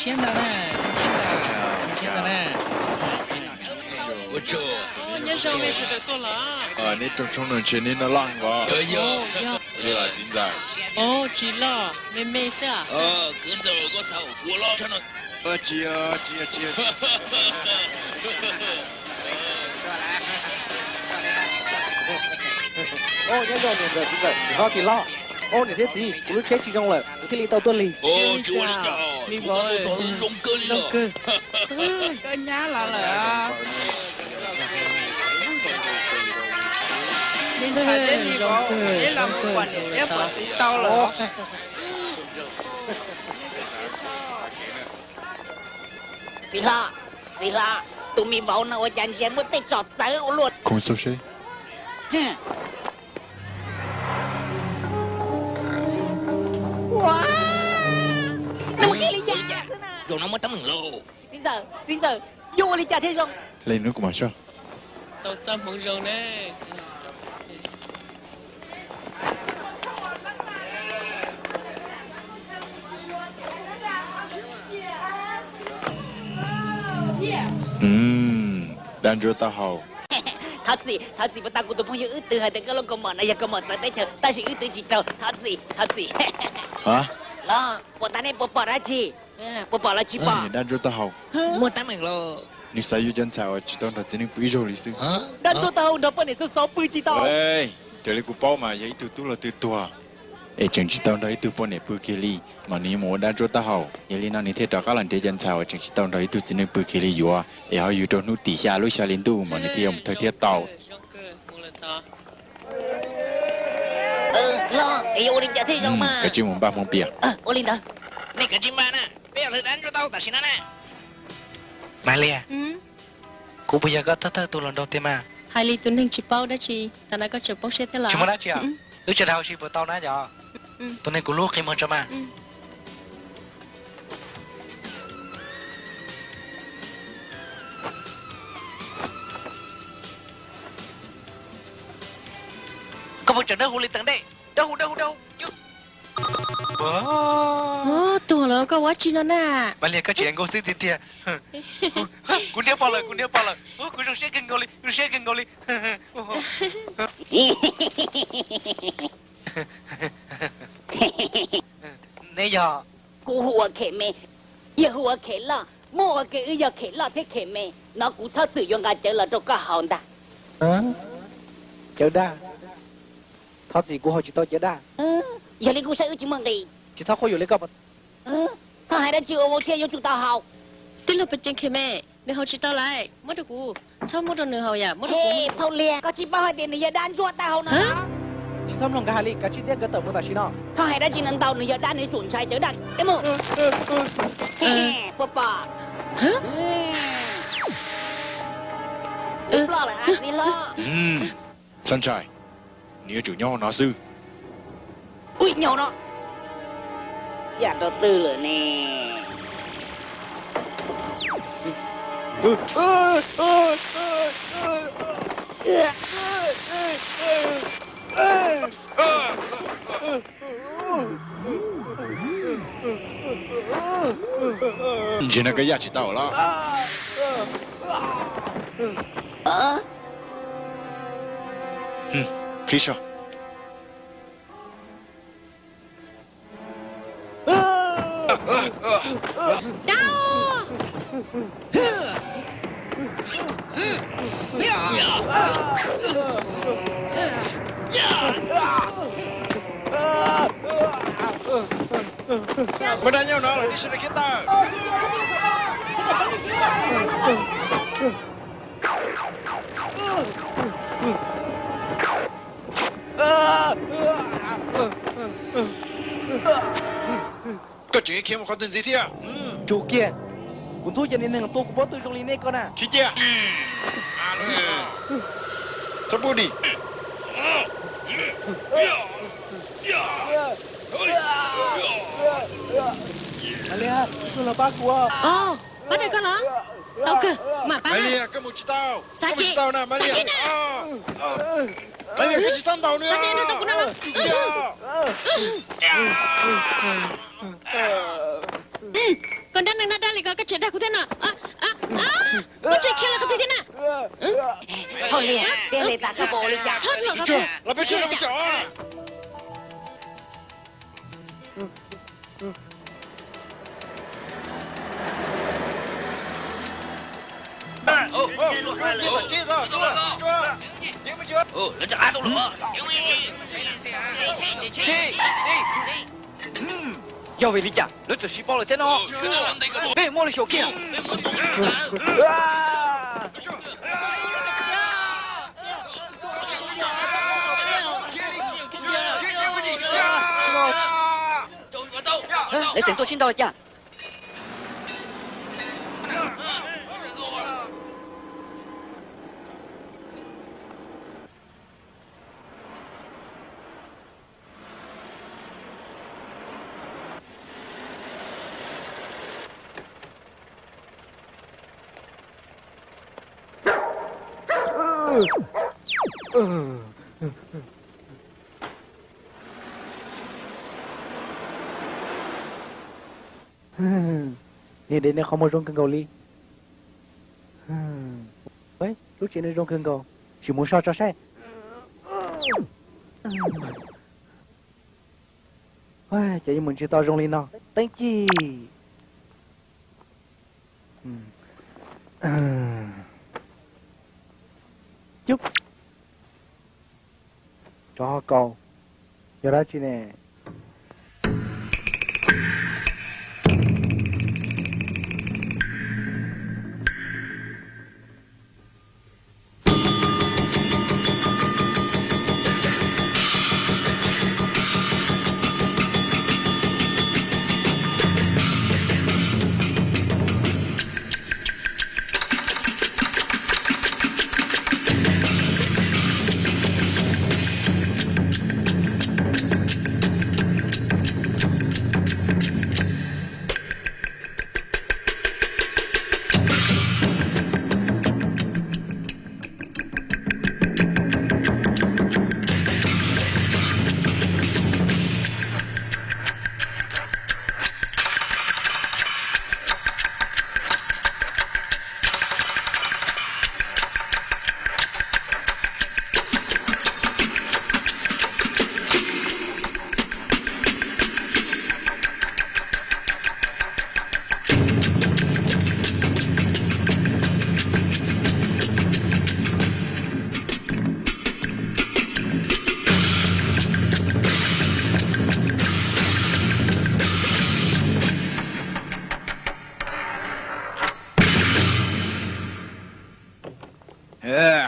Thiab ntag na, thiab ntag, thiab ntag na. Nyob zoo me sawv daws tuaj los? Neb rooj tshoob no ntshe neb noj loj heev os. Txiv ntxawm. Tsis loj, me me xwb. Tsis, tsis, tsis. Nyob zoo niam ntxawm txiv ntxawm, tsis hlob tsis hlob. Niam thiab txiv, kuv lub tsheb tsis zoo lawm, kuv thiaj li tau tuaj lig. Me vauv, zoo kawg. Koj nyab los lawm. Me ntxhais thiab me vauv, neb los mus pom niam thiab pom txiv tau lawm. Txiv hlob, txiv hlob, tus me vauv no ua cas ntsia muaj tej tsom txawv ua luaj. Zaum no muaj teeb meem lauj. Txiv ntxawm, txiv ntxawm, yuav ua li cas thiaj zoo? Hle hnub kuv mam soj. Tau txoj hmoov zoo na. Dab ntsuab taub hau. Thov txim, thov txim puas tau, kuv tus phooj ywg wb twv hais tias koj lub kaus mom no yog kaus mom txawv teb chaws, tab sis wb twv tsis raug, thov txim, thov txim. Los, puas tas nej puas pom dab tsi? Puas pom los tsis pom? Dab ntsuab taub hau. Muaj teeb meem los? Nws xav yuav cov ntxhais uas tsis tau nrog txiv neej pw ib zaug li xwb. Dab ntsuab taub hau nrog poj niam xwb xav pw tsis tau. Raws li kuv paub mas yog ib tug tub los twg tuag es tseem tsis tau nrog ib tug poj niam pw kiag li, mas nws yuav mus ua dab ntsuab taub hau. Yog li no nws thiaj rov qab los nrhiav cov ntxhais uas tseem tsis tau nrog ib tug txiv neej pw kiag li yuav, es ho yug rau hnub tim xya lub xya hli ntuj mas nws thiaj yuav mus thawj thiab tau. Los, es yuav ua li cas thiaj zoo mas? Kav tsij mus npaj hmoov pias. Ua li ntawd. Nej kav tsij npaj na, peb yog hlwv dab ntsuab taub hau tam sim no na. Maiv Liag, kuv puas yog koj thawj thawj tus hluas nraug tiag mas? Hais li tus neeg tsis paub dab tsi, tam no koj tseem poob siab thiab los? Tsis muaj dab tsi, wb tsa dhau si puas tau na cov. Tus neeg kuv hlub qhia muag tso mas. Koj puas tseem dawb huv li teev dej? Dawb huv, dawb huv, dawb huv. Tuag los koj ua tsi no na? Maiv Liag, koj tseem nkaus xwb tiag tiag. Kuv niam pom lawm, kuv niam pom lawm. Kuv zoo siab kawg nkaus li, zoo siab kawg nkaus li. Neb yog? Kuv hu ua Khem Me, yawg hu ua Khem Loj. Muaj ua ke wb yog Khem Loj thiab Khem Me no, kuv txhob txwm yuav nqa cawv los rau koj haus ntag. Cawv daj? Thov txim, kuv haus tsis tau cawv daj. Yog li kuj saib wb tsis muaj nqis. Tsis txhob quab yuam li koj. Txhob hais dab tsi uas vau tshiab, yuav tsum tau haus. Tij laug Paj Ceev Khem Me, nws haus tsis tau lawm, muab rau kuv. Txhob muab rau nws haus yam, muab rau kuv. Phauj Liag, koj tsis paub hais tias nws yog dab ntsuab taub hau no? Tsis txhob mloog nkawd hais li, kav tsij tiab nkawd tawm mus tam sim no. Txhob hais dab tsi ntau, nws yog dab, nws yuav tsum ntshai cawv daj. Peb mus. Puas pom? Ploj lawm txiv hlob. Txhob ntshai, nws yuav tsum nyob hauv no xwb. Ui, nyob no. Yam rau twg lawm ne? Ntsia no koj yaj tsis tau los? Qhib soj. Muaj dab nyob no los nej sawv daws khiav tawm. Koj tseem yuav khiav mus qhov twg ntxiv thiab? Tsum kiag, kuv ntxub cov niag neeg tua kuv pob tw zoo li nej ko na. Khiav cia. Txhob pub dim. Maiv Liag, koj los pab kuv. Pab dab koj los? Tau kawg, mam pab. Maiv Liag, koj mus tsis tau. Xav ces, Maiv Liag, koj tsis txhob ntaus nws. Xav ces nrog tau kuv no. Tsum kiag. Koj dab neeg no dag li ko, koj tseem dag kuv thiab no. Koj tseem khiav los qhov twg thiab na? Hauj Liag, tiag li tas koj puas ua li cas? Txhob los qhov twg. Yog vim li cas lawv txawm sib paub lawm thiab no? Peb muab lawv xyuas kiag. Lawv tseem tuaj sib ntaus li cas? Niag dev no qhov muag zoo kawg nkaus li. Lub tsev no zoo kawg nkaus, sim mus soj tso saib. Ces yeej mus ntsis tau zoo li no, teeb cig. Cub, tsov ho kaus, yog dab tsi ne?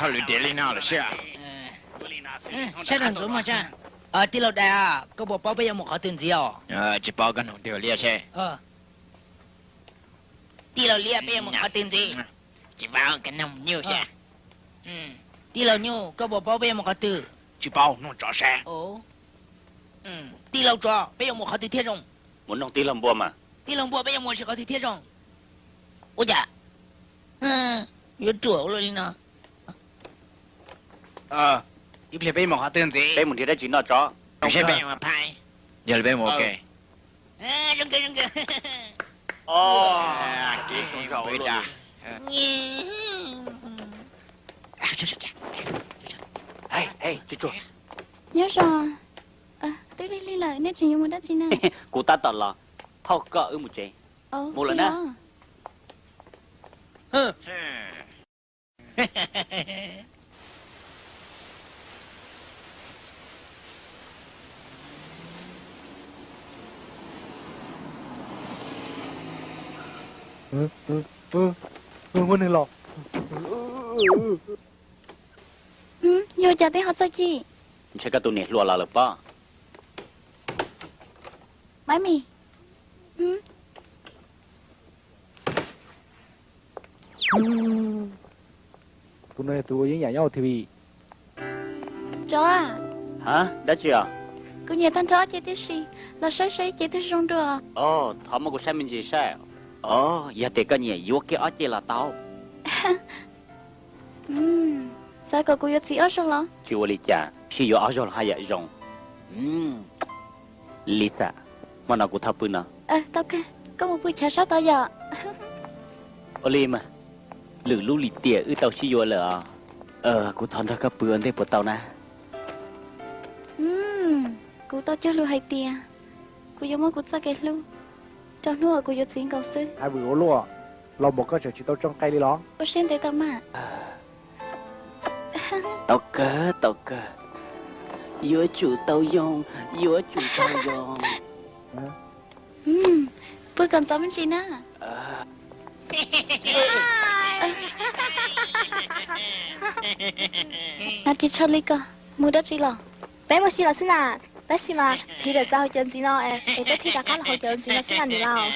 Hauj lwm tiav li no lawm siab. Sab rau ntxuav muaj tsab. Tij laug Dais, koj puas paub peb yuav mus qhov twg ntxiv os? Tsis paub, koj nug tij laug Liab seb. Tij laug Liab, peb yuav mus qhov twg ntxiv? Tsis paub, koj nug Nyuj seb. Tij laug Nyuj, koj puas paub peb yuav mus qhov twg? Tsis paub, nug tsov seb. Tij laug Tsov, peb yuav mus qhov twg thiaj zoo? Mus nug tij laug Npua mas. Tij laug Npua, peb yuav mus qhov twg thiaj zoo? Ua cas yuav ruam ua luaj li no? Ib pliag peb mus qhov twg ntxiv? Peb mus nrhiav dab tsi noj tso. Seb peb mus phais. Yog li peb mus ua ke. Nyob zoo. Twb lig lig lawm, nej tseem yuav mus dab tsi na? Kuv tab tom los thauj koj wb mus tsev. Mus lawm na. Muaj neeg los. Yog cas peb ho txog ci? Ntshai koj tus niam hluas los lawm pob. Maiv Mis, tus no yog tus uas yeeb yam nyob hauv T V. Tsov, dab tsi os? Kuv nyiam tag nrho ob ce tib si, los saib saib ib ce twg zoo dua. Thov muab kuv saib me ntsis saib. Yog tias koj nyiam yuav kiag ob ce los tau. Xav kom kuv yuav txiv ob zaug los? Tsis ua li cas, sib yuav ob zaug los haj yam zoo. Lisa, hmo no kuv thov pw no. Tau kawg. Koj mus pw chav sab tod yom? Ua li mas, lwm lub lim tiam wb tau sib yuav lawm os. Kuv thov nrog koj pw ua ntej puas tau na? Kuv tau cog lus hais tias kuv yuav muab kuv txoj kev hlub rau hnub uas kuv yuav txiv nkaus xwb. Hais vwm ua luaj, los npaum koj tseem tsis tau tso qe li los? Ua siab ntev tau mas. Tau kawg, tau kawg. Yuav tsum tau yoo, yuav tsum tau yoo. Pw kom ntxov me ntsis na. Ris tsho li ko, mus dab tsi los? Peb mus ua si los xwb na, tab sis mas ris lawm txav hauv cov ntxiv no es peb thiaj rov qab los hauv cov ntxiv no xwb na niam laus.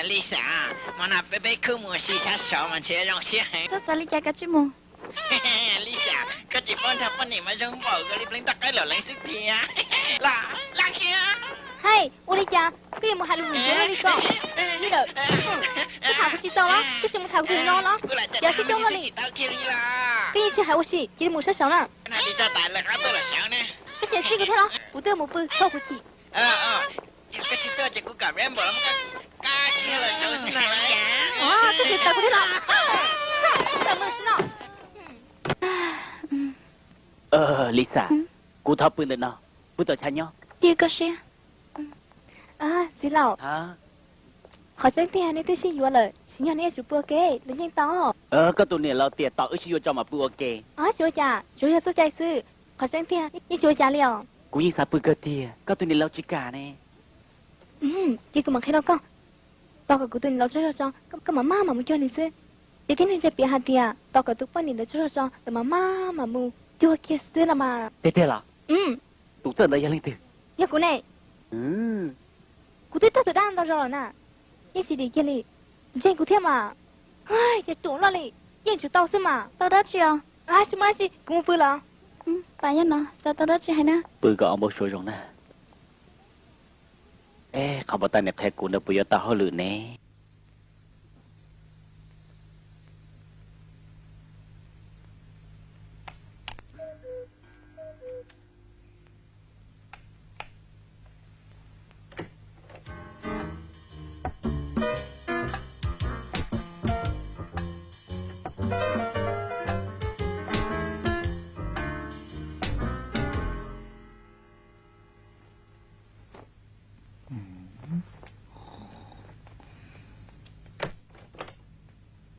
Li xav, hmo no peb peb khwb mus ua si sab saud mas ntshe zoo siab heev. Txhob xav li cas kav tsij mus. Li xav, koj tsis paub nrog poj niam mas zoo npaum nkaus li pleev roj qaib lom leev xwb tiag. Los, los kiag. Hais, ua li cas koj yuav mus hais lus ntsuav li ko? Koj tham kuv tsis txaus los? Koj tseem mus tham kuv tus no los? Cov xib coob no li. Koj yeej tsis hais ua si, cia li mus sab saud na. Koj tseem txib kuv thiab los? Kuv twb mus pw txog kuv chim. Koj tsis tuaj ces kuv kam Rambo los muab koj kab kiag los saud xwb na. Koj tseem taws kuv thiab los? Tawm mus xwb no. Lisa, kuv thov pw ntawm no, pw tom chav nyob. Cia koj siab. Txiv laus, qhov tseeb tiag nej twb sib yuav lawm, tsim nyog nej yuav tsum pw ua ke los yeej tau. Koj tus niam laus tias tos wb sib yuav tso mam pw ua ke. Tsis ua cas, tsuas yog txoj cai xwb. Qhov tseeb tiag yeej tsis ua cas li os. Kuv yeej xav pw kawg tiag, koj tus niam laus tsis kam ne. Ces kuv mam qhia rau koj, tos kom kuv tus niam laus tsaug zog tso, koj mam maj mam mus cuag nws xwb. Ces tib neeg ntse piav hais tias tos kom tus poj niam ntawd tsaug zog tso lawm mam maj mam mus cuag kiag xwb los mas. Tiag tiag los? Tus txawj ntawd yog leej twg? Yog kuv ne. Kuv twb raug tus dab ntau zaus lawm na, yeej tsis dim kiag li. Ntseeg kuv thiab mas. Ces ruam loj li, yeej tsum tau xwb mas. Tau dab tsi os? Tsis muaj dab tsi, kuv mus pw los. Pas nyob no, xav tau dab tsi hais na. Pw kom ua npau suav zoo na. Qhov npau taws nws qhia kuv ntawd puas yuav tau hauj lwm ne?